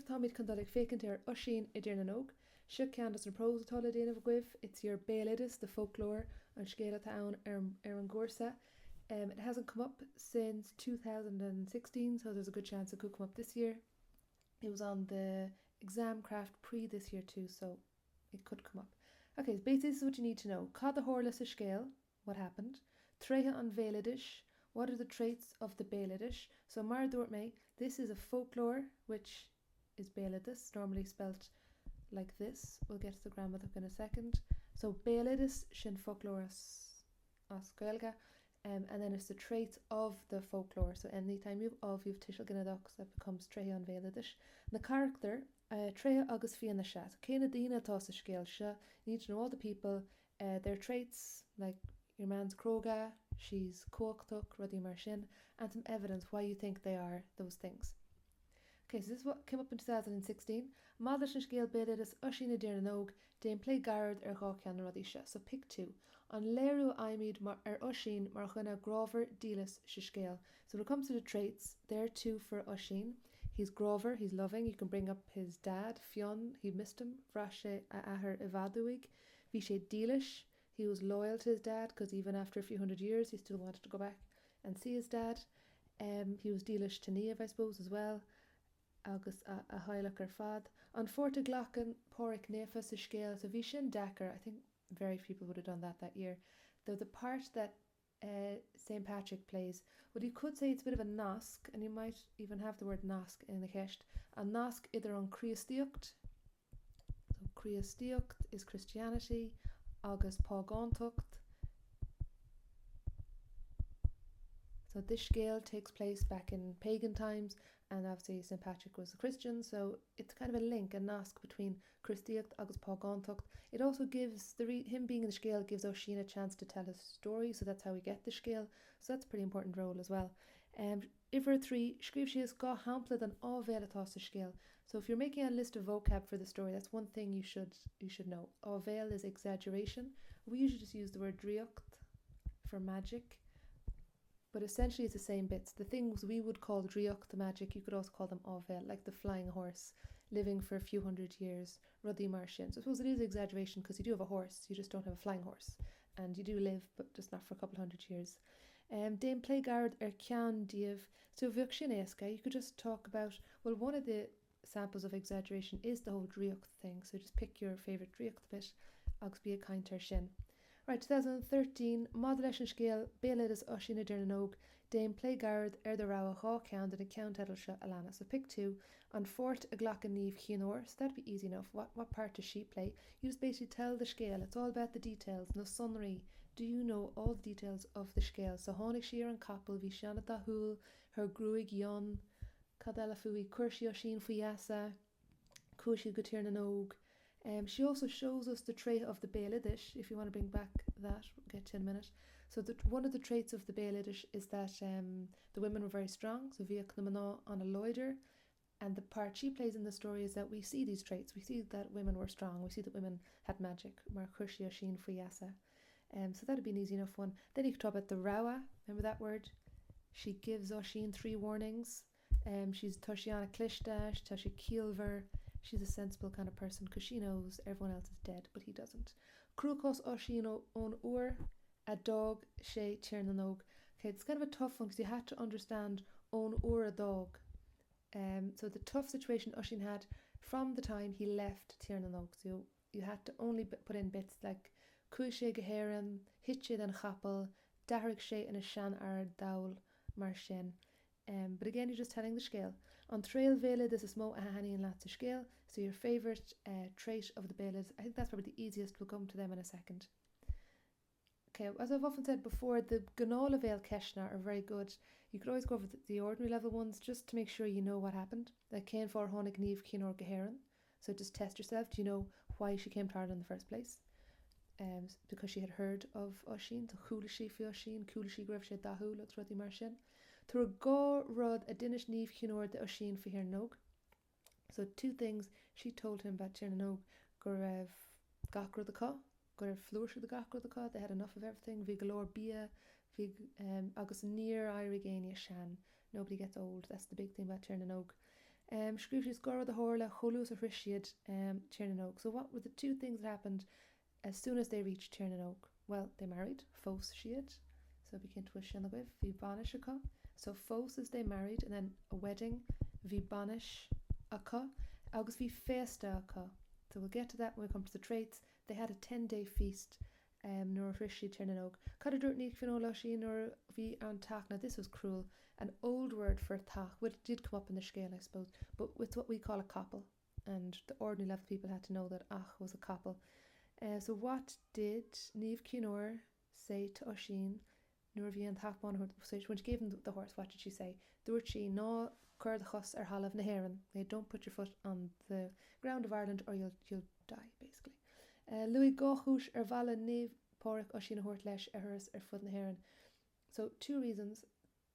táimid chun dul ag féachaint ar Oisín i dTír na nÓg. Seo ceann dos na prós atá le déanamh agaibh. It's your Béaloideas, the folklore, an scéal atá ann ar ar an gcúrsa. Um, it hasn't come up since 2016, so there's a good chance it could come up this year. It was on the exam craft pre this year too, so it could come up. Okay, so basically this is what you need to know. Cad a tharla sa scéal? What happened? Tréithe an bhéaloidis, what are the traits of the béaloidis? So mar a dúirt mé, this is a folklore which is béaloideas, normally spelt like this, we'll get to the gramadach in a second. So béaloideas sin foclóir as as Gaeilge um, and then it's the traits of the folklore. So anytime you've of you've tuiseal ginideach so that becomes tréithe an bhéaloidis. Na carachtair, uh, tréithe agus fianaise. So cé na daoine atá sa scéal seo, you need to know all the people, uh, their traits, like your man's cróga, she's cumhachtach, rudaí mar sin, and some evidence why you think they are those things. Okay, so this is what came up in 2016. Maidir leis an scéal béaloidis Oisín i dTír na nÓg, déan plé gairid ar dhá cheann de na rudaí seo. So pick two. An léiriú a fhaighimid mar ar Oisín mar dhuine grámhar dílis sa scéal. So when it comes to the traits, there are two for Oisín. He's grámhar, he's loving, you can bring up his dad, Fionn, he missed him, bhraith sé a athair i bhfad uaidh. Bhí sé dílis, he was loyal to his dad because even after a few hundred years he still wanted to go back and see his dad. Um, he was dílis to Niamh, I suppose, as well, agus a, a theaghlach ar fad. An pháirt a ghlacann Pádraig Naofa sa scéal, so bhí sin deacair, I think very few people would have done that that year. Though the part that uh, St. Patrick plays, well you could say it's a bit of a nasc, and you might even have the word nasc in the ceist, a nasc idir an Chríostaíocht, so Críostaíocht is Christianity, agus págántacht. So this scéal takes place back in pagan times, and obviously St. Patrick was a Christian, so it's kind of a link, a nasc between Críostaíocht agus págántacht. It also gives the re him being in the scéal gives Oisín a chance to tell his story, so that's how we get the scéal. So that's a pretty important role as well. Um, Uimhir 3, scríobh síos dhá shampla den áibhéil atá sa scéal. So if you're making a list of vocab for the story, that's one thing you should you should know. Áibhéil is exaggeration. We usually just use the word draíocht for magic, but essentially it's the same bits. The things we would call draíocht, the magic, you could also call them áibhéil, like the flying horse, living for a few hundred years, rudaí mar sin. So I suppose it is exaggeration because you do have a horse, you just don't have a flying horse. And you do live, but just not for a couple hundred years. Um, Déan plé gairid ar cheann díobh. So bheadh sin éasca, you could just talk about, well, one of the samples of exaggeration is the whole draíocht thing, so just pick your favourite draíocht bit agus bí ag caint air sin. Right, 2013, Maidir leis an scéal Béaloideas Oisín i dTír na nÓg, déan plé gairid ar do rogha dhá cheann de na ceannteidil seo a leanas. So pick two, An pháirt a ghlacann Niamh Chinn Óir, so that'd be easy enough, what, what part does she play? You just basically tell the scéal, it's all about the details, na sonraí, do you know all the details of the scéal? So tháinig sí ar an capall, bhí sí an-dathúil, her gruaig fhionn, cad eile fúithi, chuir sí Oisín faoi gheasa, chuaigh siad go Tír na nÓg. Um, she also shows us the trait of the Béaloidis, if you want to bring back that, we'll get to in a minute. So the, one of the traits of the Béaloidis is that um, the women were very strong, so bhíodh na mná an-láidir, and the part she plays in the story is that we see these traits. We see that women were strong, we see that women had magic, mar chuir sí Oisín faoi gheasa. Um, so that'd be an easy enough one. Then you could talk about the rabhadh, remember that word? She gives Oisín three warnings. Um, she's tá sí an-chliste, tá sí ciallmhar, she's a sensible kind of person because she knows everyone else is dead, but he doesn't. Cruachás Oisín ón uair a d'fhág sé Tír na nÓg. Okay, it's kind of a tough one because you had to understand ón uair a d'fhág. Um, so the tough situation Oisín had from the time he left Tír na nÓg. So you had to only put in bits like chuaigh sé go hÉirinn, thit sé den chapall, d'athraigh sé ina seanfhear dall mar sin. Um, but again, you're just telling the scéal. An tréith bhéaloidis is mó a thaitníonn leat sa scéal, so your favourite uh, trait of the béaloideas, I think that's probably the easiest, we'll come to them in a second. Okay, as I've often said before, the gnáthleibhéal ceisteanna are very good. You could always go over the, the ordinary level ones just to make sure you know what happened. Like cén fáth ar tháinig Niamh Chinn Óir go hÉirinn. So just test yourself. Do you know why she came to Ireland in the first place? Um, because she had heard of Oisín, so chuala sí faoi Oisín, chuala sí go raibh sé dathúil agus rudaí mar sin. Tabhair dhá rud a d'inis Niamh Chinn Óir d'Oisín faoi Thír na nÓg. So two things she told him about Tír na nÓg, go raibh gach rud acu, go raibh flúirse de gach rud acu, they had enough of everything, bhí go leor bia, bhí um, agus níor éirigh éinne sean, nobody gets old, that's the big thing about Tír na nÓg. Um, scríobh síos dhá rud a tharla chomh luath is a shroich siad um, Tír na nÓg. So what were the two things that happened as soon as they reached Tír na nÓg? Well, they married, phós siad. So bí cinnte go bhfuil sin agaibh, bhí bainis acu. So phós is they married and then a wedding, bhí bainis acu agus bhí féasta acu. So we'll get to that when we come to the traits. They had a 10 day feast um, nuair a shroich siad Tír na nÓg. Cad a dúirt Niamh Chinn Óir le hOisín nuair a bhí an t-each? Now this was cruel. An old word for each, well it did come up in the scéal I suppose, but it's what we call a capall and the ordinary level people had to know that each was a capall. Uh, so what did Niamh Chinn Óir say to Oisín nuair a bhí an t-each bán so when she gave him the horse, what did she say? Dúirt sí ná cuir do chos ar thalamh na hÉireann. Okay, don't put your foot on the ground of Ireland or you'll, you'll die, basically. Uh, Luaigh dhá chúis ar mhaith le Naomh Pádraig Oisín a thabhairt leis ar thuras ar fud na hÉireann. So two reasons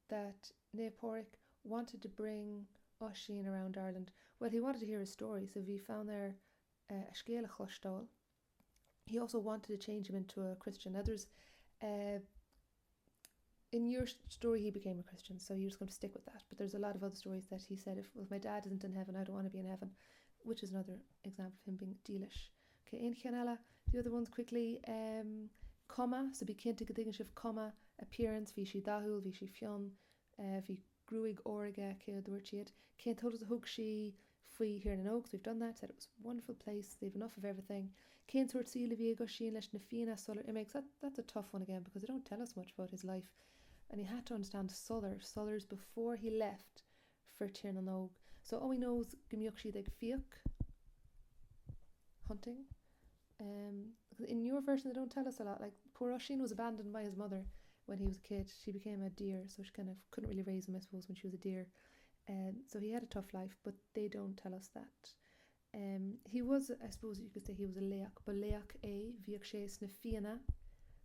that Naomh Pádraig wanted to bring Oisín around Ireland. Well, he wanted to hear his story, so bhí fonn air uh, a scéal a chloisteáil. He also wanted to change him into a Christian. Now there's uh, in your story he became a Christian, so you're just going to stick with that. But there's a lot of other stories that he said, if, well, if my dad isn't in heaven, I don't want to be in heaven, which is another example of him being dílis. Okay, aon cheann eile, the other ones quickly, um, cuma, so bí cinnte go dtuigeann sibh cuma, appearance, bhí sé dathúil, bhí sé fionn, uh, bhí gruaig óir aige, cé a dúirt siad. Cén t-eolas a thug sí faoi Thír na nÓg, so we've done that, said it was a wonderful place, they've enough of everything. Cén sórt saoil a bhí ag Oisín leis na Fianna sular imigh, so that, that's a tough one again because they don't tell us much about his life and he had to understand sular, sular's before he left for Tír na nÓg. So all we know is go mbíodh siad ag fiach, hunting. Um, in your version they don't tell us a lot. Like poor Oisín was abandoned by his mother when he was a kid. She became a deer, so she kind of couldn't really raise him, I suppose, when she was a deer. Um, so he had a tough life, but they don't tell us that. Um, he was, I suppose you could say he was a laoch, ba laoch é, bhíodh sé sna Fianna.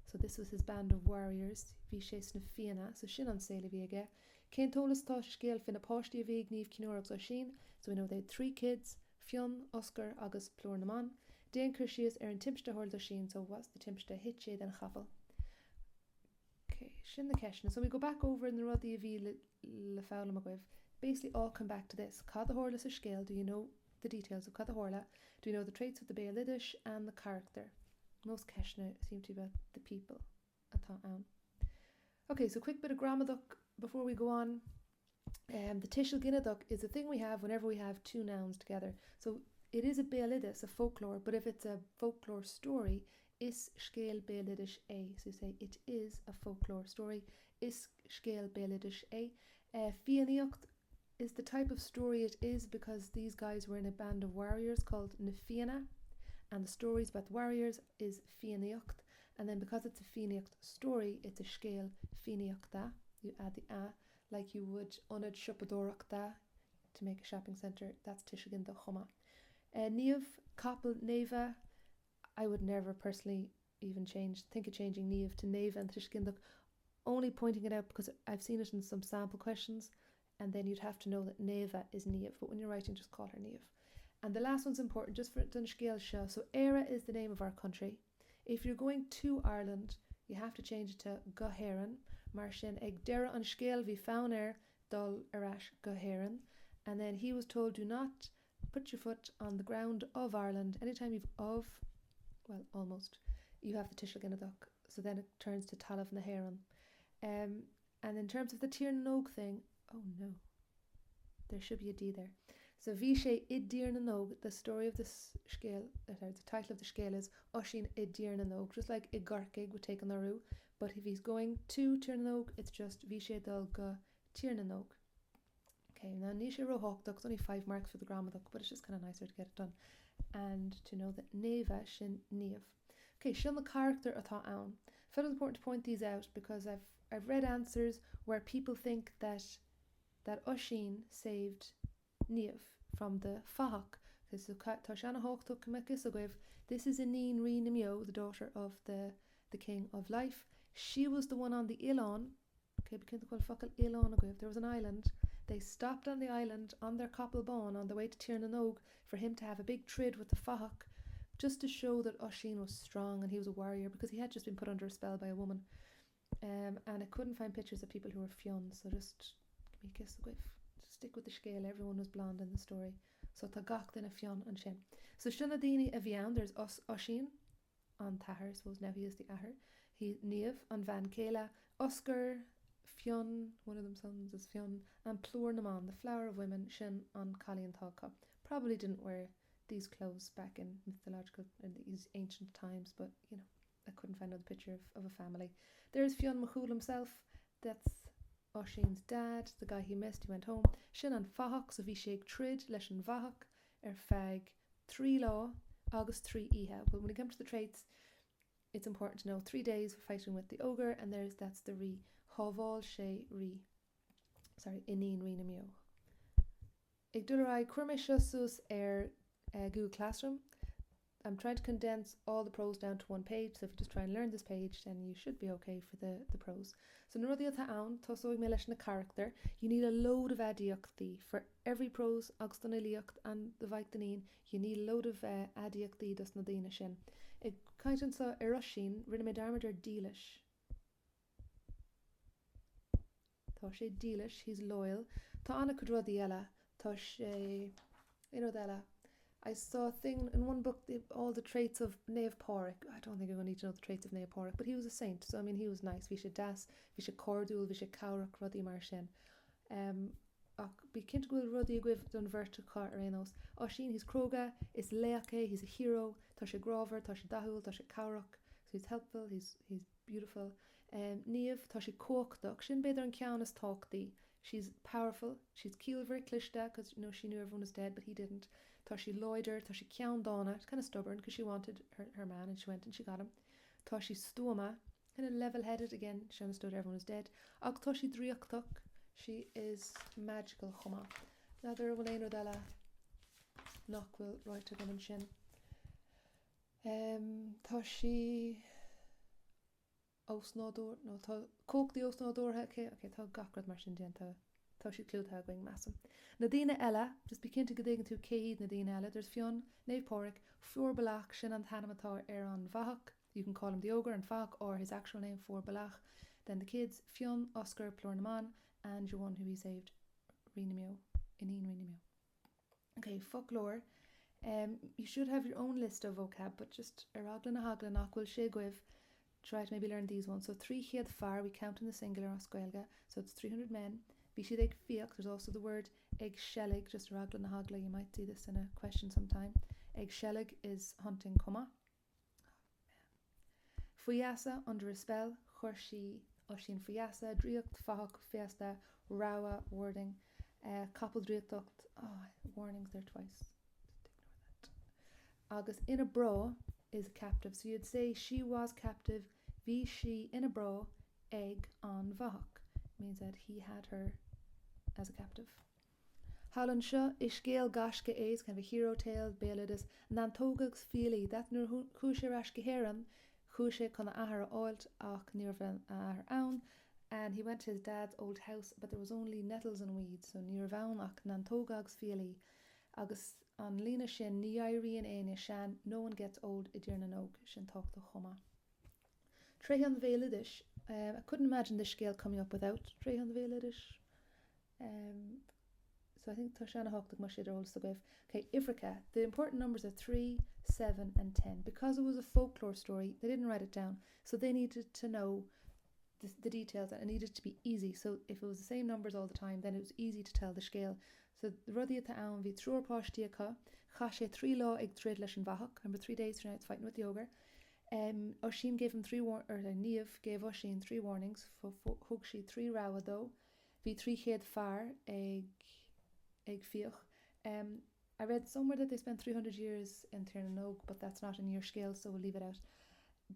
So this was his band of warriors, bhí sé sna Fianna, so sin an saol a bhí aige. Cén t-eolas atá sa scéal faoi na páistí a bhí ag Niamh Chinn Óir agus Oisín? So we know they had three kids, Fionn, Oscar agus Plúr na mBan. Déan cur síos ar an timpiste a tharla d'Oisín, so what's the timpiste? Thit sé den chapall. Ok, sin na ceisteanna. So we go back over na rudaí a bhí le, le foghlaim agaibh. Basically all come back to this. Cad a tharla sa scéal? Do you know the details of cad a tharla? Do you know the traits of the béaloideas and the character? Most ceisteanna seem to be about the people atá ann. Ok, so quick bit of gramadach before we go on. Um, the tuiseal ginideach is a thing we have whenever we have two nouns together. So it is a béaloideas, a folklore, but if it's a folklore story, is scéal béaloidis é. So you say it is a folklore story. Is scéal béaloidis é. Uh, Fiannaíocht is the type of story it is because these guys were in a band of warriors called Na Fianna and the stories about the warriors is Fiannaíocht and then because it's a Fiannaíocht story it's a scéal Fiannaíochta you add the a like you would ionad siopadóireachta to make a shopping centre that's tuiseal ginideach chomh maith. Uh, Niamh, capall, Néamha I would never personally even change think of changing Niamh to Néamha and tuiseal ginideach only pointing it out because I've seen it in some sample questions and then you'd have to know that Néamha is Niamh but when you're writing just call her Niamh. And the last one's important just for don scéal seo. So Éire is the name of our country. If you're going to Ireland, you have to change it to go hÉirinn. Mar sin ag deireadh an scéil bhí fonn air dul ar ais go hÉirinn. And then he was told do not put your foot on the ground of Ireland. Anytime you've of, well, almost, you have the tuiseal ginideach. So then it turns to talamh na hÉireann. Um, and in terms of the Tír na nÓg thing, oh no, there should be a D there. So bhí sé i dTír na nÓg, the story of this scéal, uh, sorry, the title of the scéal is Oisín i dTír na nÓg, just like i gCorcaigh would take an urú, but if he's going to Tír na nÓg, it's just bhí sé dul go Tír na nÓg. Okay, now níl sé róthábhachtach, it's only five marks for the gramadach, but it's just kind of nicer to get it done. And to know that Néamha sin Niamh. Okay, sin na carachtair atá ann. Felt it's important to point these out because I've, I've read answers where people think that that Oisín saved Niamh from the fathach. Okay, so tá sé an-tábhachtach go mbeadh fhios agaibh. This is Iníon Rí na mBeo, the daughter of the, the king of life. She was the one on the oileán Okay, bí cinnte go bhfuil focal oileán agaibh. There was an island. They stopped on the island on their capall bán on the way to Tír na nÓg for him to have a big troid with the fathach just to show that Oisín was strong and he was a warrior because he had just been put under a spell by a woman. Um, and I couldn't find pictures of people who were fionn, so just give me a kiss agaibh. Stick with the scéal, everyone was blonde in the story. So tá gach duine fionn ansin. So seo na daoine a bhí ann, there's Os, Oisín, an t-athair, I suppose now he is the athair, he, Niamh, an bhean chéile, Oscar, Fionn, one of them sons is Fionn, and Plúr na mBan, the flower of women, sin an cailín atá acu. Probably didn't wear these clothes back in mythological, in these ancient times, but you know, I couldn't find another picture of, of a family. There's Fionn McCool himself, that's Oisín's dad, the guy he missed, he went home. Sin an fathach, so bhí sé ag troid leis an bhfathach ar feadh 3 lá agus 3 oíche. But when it comes to the traits, it's important to know 3 days for fighting with the ogre and there's that's the rí. Shábháil sé rí, sorry, iníon rí na mbeo. Ag dul ar aghaidh, chuir mé seo suas ar Google Classroom. I'm trying to condense all the prose down to one page, so if you just try and learn this page, then you should be okay for the, the prose. So na rudaí atá ann, tosóidh mé leis na carachtair. You need a load of aidiachtaí for every prose agus don fhilíocht and do Mhaidhc Dainín, you need a load of uh, aidiachtaí dos na daoine sin. Ag caint anseo ar Oisín, rinne mé dearmad ar dílis. Tá sé dílis, he's loyal. Tá an-chuid rudaí eile. Tá sé, aon rud eile? I saw a thing in one book, the, all the traits of Naomh Pádraig. I don't think you're going to need to know the traits of Naomh Pádraig, but he was a saint, so I mean he was nice. Bhí sé deas, bhí sé cairdiúil, bhí sé cabhrach, rudaí mar sin. Um, ach bí cinnte go bhfuil rudaí agaibh don bheirt acu ar aon nós. Oisín, he's cróga, is laoch é, he's a hero, tá sé grámhar, tá sé dathúil, tá sé cabhrach, so he's helpful, he's, he's beautiful. Niamh, tá sí cumhachtach, sin b'fhéidir an ceann is tábhachtaí. She's powerful, she's ciallmhar, cliste, cause you know she knew everyone was dead but he didn't. Tá sí láidir, tá sí ceanndána, she's kind of stubborn cause she wanted her, her man and she went and she got him. Tá sí stuama, kind of level-headed, again, she understood everyone was dead. Ach tá sí draíochtach, she is magical chomh maith. N'fheadar an bhfuil aon rud eile nach bhfuil ráite agam ansin. Tá sí osnádúr, nó tá cumhachtaí osnádúrtha aici, ok, tá gach rud mar sin déanta, tá siad clúdaithe againn, measaim. Na daoine eile, just bí cinnte go dtuigeann tú cé hiad na daoine eile, there's Fionn, Naomh Pádraig, Fuar Ballach, sin an t-ainm atá ar an bhfathach, you can call him the ogre, an fathach, or his actual name, Fuar Ballach, then the kids, Fionn, Oscar, Plúr na mBan, and your one who he saved, Rí na mBeo, Iníon Rí na mBeo. Ok, foclóir. Um, you should have your own list of vocab, but just ar eagla na heagla nach bhfuil sé agaibh, try to maybe learn these ones. So 300 fear, we count in the singular as Gaeilge, so it's 300 men. Bhí siad ag fiach, there's also the word ag seilg, just ar eagla na heagla, you might see this in a question sometime. Ag seilg is hunting chomh maith. Faoi gheasa, under a spell, chuir sí Oisín faoi gheasa, draíocht, fathach, féasta, rabhadh, wording, capall draíochtach, oh, warnings there twice, just ignore that. Agus ina bró is a captive, so you'd say she was captive, bhí sí ina bró ag an bhfathach, means that he had her as a captive. Thall anseo, is scéal gaisce é, it's kind of a hero tale, béaloideas, neantóga agus fiailí, that nuair a chuaigh sé ar ais go hÉireann, chuaigh sé chun a athair a fháilt ach ní raibh a athair ann, and he went to his dad's old house but there was only nettles and weeds, so ní raibh ann ach neantóga agus fiailí. Agus an líne sin, ní éiríonn éinne sean, no one gets old i dTír na nÓg, sin tábhachtach chomh maith. Tréithe an bhéaloidis, I couldn't imagine this scéal coming up without tréithe an bhéaloidis. Um, so I think tá sé an-tábhachtach go mbeadh siad ar eolas agaibh. Okay, uimhreacha. The important numbers are 3, 7 and 10. Because it was a folklore story, they didn't write it down. So they needed to know the, the details and it needed to be easy. So if it was the same numbers all the time, then it was easy to tell the scéal. So rudaí atá ann, bhí triúr páistí acu, chaith sé trí lá ag troid leis an bhfathach, remember three days, three nights fighting with the ogre. Um, Oisín gave him three war or Niamh gave Oisín three warnings, thug sí trí rabhadh dó. Bhí 300 fear ag ag fiach. Um, I read somewhere that they spent 300 years in Tír na nÓg, but that's not in your scéal, so we'll leave it out.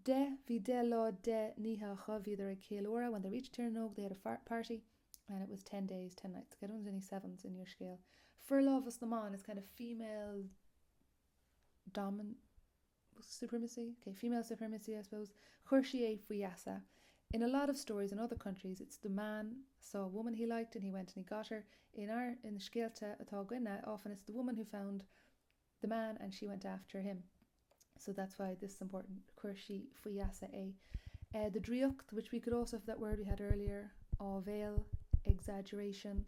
Deich, bhí deich lá deich n-oíche acu, bhíodar ag ceiliúradh. When they reached Tír na nÓg, they had a party, and it was 10 days, 10 nights. I don't think there's any sevens in your scéal. Forlámhas na mban is kind of female domin supremacy, okay, female supremacy, I suppose, chuir sí é faoi gheasa. In a lot of stories in other countries, it's the man saw a woman he liked and he went and he got her. In our in scéalta atá againne, often it's the woman who found the man and she went after him. So that's why this is important. Chuir sí faoi gheasa é. Uh, the draíocht, which we could also have that word we had earlier, áibhéil, exaggeration.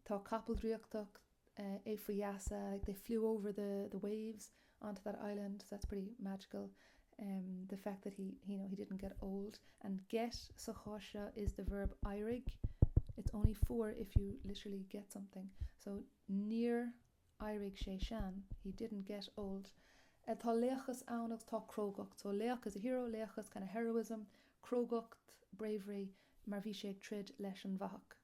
Tá capall draíochtach, é faoi gheasa, like they flew over the, the waves onto that island, so that's pretty magical. Um, the fact that he, you know, he didn't get old. And get sa chás seo is the verb éirigh. It's only fuair if you literally get something. So níor éirigh sé sean, he didn't get old. Uh, tá laochas ann agus tá crógacht. So laoch is a hero, laochas kind of heroism, crógacht, bravery, mar bhí sé ag troid leis an bhfathach.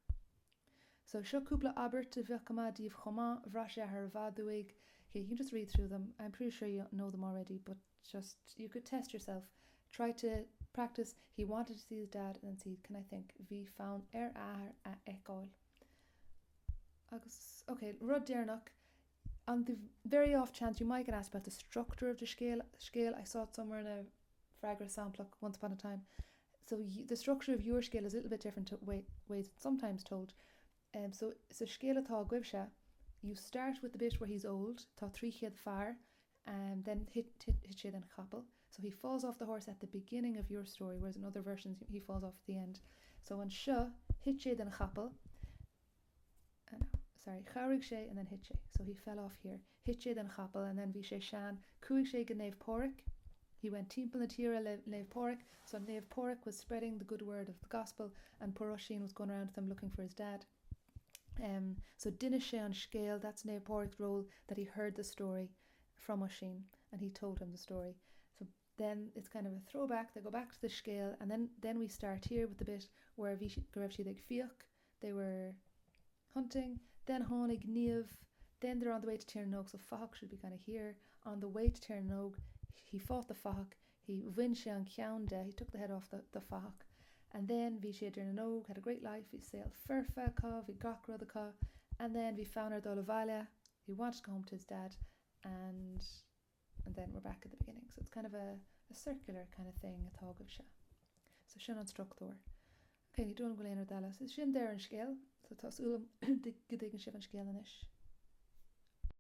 So seo cúpla abairt a bheadh go maith daoibh chomh maith, bhraith sé a athair i bhfad uaidh, okay, you can just read through them, I'm pretty sure you know them already, but just, you could test yourself, try to practice, he wanted to see his dad and then see, can I think, bhí fonn air a athair a fheiceáil. Agus, okay, rud deireanach, on the very off chance you might get asked about the structure of the scéal, scéal, I saw it somewhere in a freagra samplach once upon a time. So the structure of your scéal is a little bit different to way, ways it's sometimes told. Um, so sa scéal atá agaibhse, you start with the bit where he's old, tá 300 fear, and then thit, thit, thit sé den chapall. So he falls off the horse at the beginning of your story, whereas in other versions he falls off at the end. So anseo, thit sé den chapall, uh, no, sorry, chabhraigh sé and then thit sé. So he fell off here. Thit sé den chapall and then bhí sé sean. Chuaigh sé go Naomh Pádraig. He went timpeall na tíre le Naomh Pádraig. So Naomh Pádraig was spreading the good word of the gospel and poor Oisín was going around with him looking for his dad. Um, so d'inis sé an scéal, that's Naomh Pádraig's role, that he heard the story from Oisín and he told him the story. So then it's kind of a throwback, they go back to the scéal and then, then we start here with the bit where bhí go raibh siad ag fiach, they were hunting, then tháinig Niamh, then they're on the way to Tír na nÓg, so fathach should be kind of here, on the way to Tír na nÓg, he fought the fathach, he bhain sé an ceann de, he took the head off the, the fathach, and then bhí sé i dTír na nÓg, had a great life, bhí saol foirfe acu, bhí gach rud acu, and then bhí fonn air dul abhaile, he wanted to go home to his dad, and and then we're back at the beginning. So it's kind of a, a circular kind of thing atá agaibhse. So sin an struchtúr. Ok, ní dóigh liom go bhfuil aon rud eile. So sin deireadh an scéil. So tá súil agam go dtuigeann sibh an scéal anois.